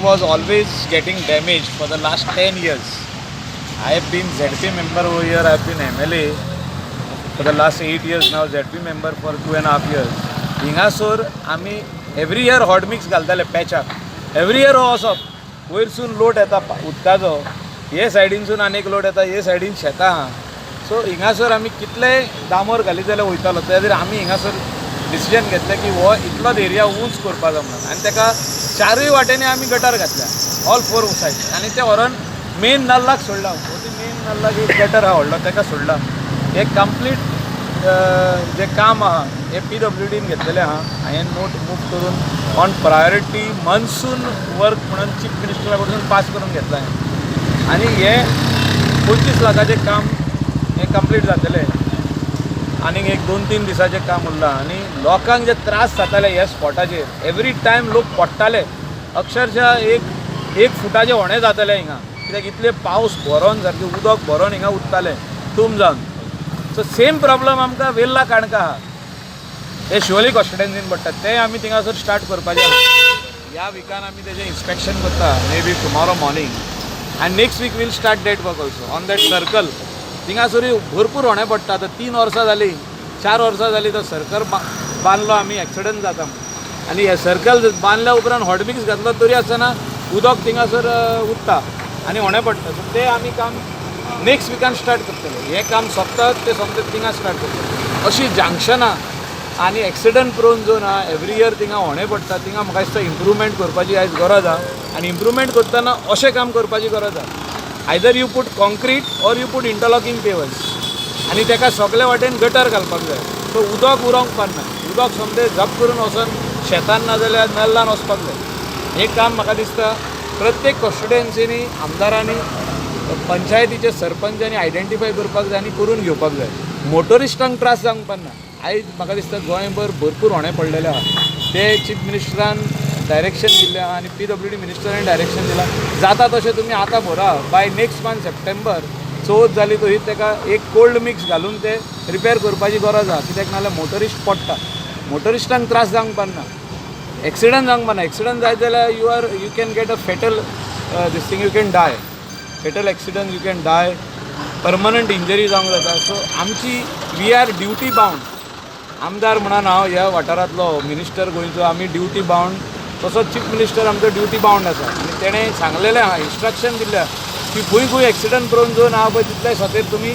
Was always getting damaged for the last 10 years. I have been ZP member over here, I have been MLA for the last 8 years now, ZP member for 2.5 years. हिंगासर आमी every year hot mix घालताले पॅचाक. Every year हो वचप, वयरसून लोट येता उदकाचो, हे सायडीनसून आनी एक लोट येता, हे सायडीन शेतां आहा. सो हिंगासर आमी कितले डांबर घालीत जाल्यार वयतालो. त्या खातीर आमी हिंगासर डिसिजन घेतलें की हो इतलोच एरिया उंच करपाचो म्हणून आनी ताका चारूय वाटेंनी आमी गटर घातल्या, ऑल फोर सायड, आनी ते व्हरोन मेन नल्लाक सोडला. हो ती मेन नल्लाक एक गटर आहा व्हडलो, ताका सोडला. हे कंप्लीट जे काम आहा हें पीडब्ल्यूडीन घेतलेलें आहा. हांवें नोट मूव करून ऑन प्रायोरिटी मॉन्सून वर्क म्हणून चीफ मिनिस्टरा कडसून पास करून घेतलां हांवें आनी हें 25 लाखाचें काम हें कंप्लीट जातलें. आनीक एक 2-3 दिसाचें काम उरलां. आनी लोकांक जे त्रास जाताले ह्या स्पॉटाचेर, एवरी टायम लोक पडटाले. अक्षरशः एक एक फुटाचे होणे जाताले हिंगा, कित्याक इतले पावस भरोन, सारकें उदक भरोन हिंगा उरतालें तुम जावन. सो सेम प्रॉब्लम आमकां वेल्ला काणका आहा, हे शिवोली कॉन्स्टिट्युएन्सीन पडटा, तें आमी थिंगासर स्टार्ट करपाचें आहा. ह्या विकान आमी तेजें इन्स्पेक्शन करता, may be tomorrow morning, and next week we'll start that work also on that circle. थिंगासरूय भरपूर होणे पडटा. आतां 3 वर्सां जालीं, 4 वर्सां जालीं तो सर्कल बांदलो आमी, एक्सिडंट जाता म्हणून. आनी हे सर्कल बांदल्या उपरांत हॉटमिक्स घातलो तरी आसतना उदक थिंगासर उरता आनी होणे पडटा. सो तें आमी काम नेक्स्ट विकान स्टार्ट करतले. हें काम सोंपता तें सोमतें थिंगा स्टार्ट करतले. अशीं जंक्शनां आनी एक्सिडंट प्रोन झोन आहा, एवरी इयर थिंगा होणे पडटा. थिंगा म्हाका दिसता इम्प्रुवमेंट करपाची आयज गरज आहा आनी इम्प्रुवमेंट करतना अशें काम करपाची गरज आहा, either you put concrete or you put interlocking pavers आनी ताका सगळे वाटेन गटर घालपाक जाय. सो उदक उरोंक पारना, उदक सोमतें झप करून वचोन शेतान नाजाल्यार नल्लान वचपाक जाय. हें काम म्हाका दिसता प्रत्येक कॉन्स्टिट्युएन्सीनी आमदारांनी, पंचायतीचे सरपंचांनी आयडेंटिफाय करपाक जाय आनी करून घेवपाक जाय. मोटरिस्टांक त्रास जावंक पारना. आयज म्हाका दिसता गोंयभर भरपूर होणे पडलेले आहा. ते चीफ मिनिस्टरान डायरेक्शन दिल्लें आहा आनी पीडब्ल्यूडी मिनिस्टरान डायरेक्शन दिलां, जाता तशें तुमी आतां भरा, बाय नेक्स्ट मंथ सप्टेंबर चवथ जाली तरी ताका एक कोल्ड मिक्स घालून ते रिपेर करपाची गरज आहा, कित्याक नाजाल्यार मोटरिस्ट पडटा. मोटरिस्टांक त्रास जावंक पारना, एक्सिडंट जावंक पारना. एक्सिडंट जायत जाल्यार you can get a fatal this thing, you can die, fatal accident, you can die, permanent injury जावंक जाता. सो आमची, we are duty bound. आमदार म्हणून हांव ह्या वाठारांतलो, मिनिस्टर गोंयचो, आमी ड्युटी बावंड. तसोच चीफ मिनिस्टर आमचो ड्युटी बावंड आसा आनी तेणें सांगलेलें आहा, इन्स्ट्रक्शन दिल्लें आहा की खंय खंय एक्सिडंट प्रोन झोन आहा पळय, तितले खातीर तुमी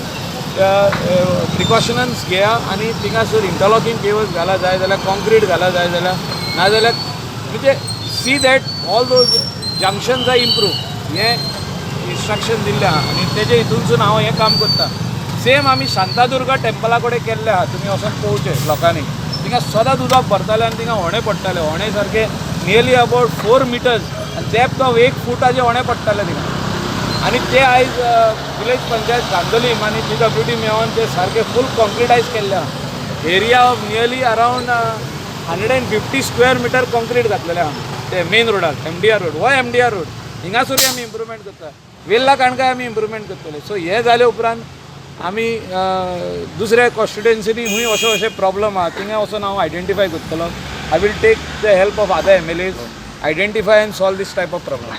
प्रिकॉशन्स घेया आनी थिंगासर इंटरलॉकींग पेवर्स घाला जाय जाल्यार, कॉन्क्रीट घाला जाय जाल्यार, नाजाल्यार म्हणजे see that all those junctions are improve, हें इन्स्ट्रक्शन दिल्लें आहा आनी तेजे हितूनसून हांव हें काम करता. सेम आमी शांतादुर्गा टेम्पला कडेन केल्लें आहा. तुमी वचोन पळोवचें लोकांनी, थिंगा सदांच उदक भरतालें आनी थिंगा होणे पडटाले. होणे सारके नियरली अबावट 4 मिटर्स आनी डेप्थ ऑफ एक फुटाचे होणे पडटाले थिंगा. आनी ते आयज विलेज पंचायत कांदोलीम आनी पीडब्ल्यूडी मेळोन ते सारके फूल कॉन्क्रिटायज केल्ले आहा. Area of nearly around 150 square meter concrete घातलेले आहा ते मेन रोडार, एमडीआर रोड. हो एमडीआर रोड हिंगासरूय आमी इम्प्रुवमेंट करता, वेल्ला काणकाय आमी इम्प्रुवमेंट करतले. सो हे जाले उपरांत आमी दुसऱ्या कॉन्स्टिट्युएन्सीनी खूंय अशे अशे प्रॉब्लम आहा, थिंगा वचोन हांव आयडेंटिफाय करतलो. I will take the help of other MLAs, identify and solve this type of problem.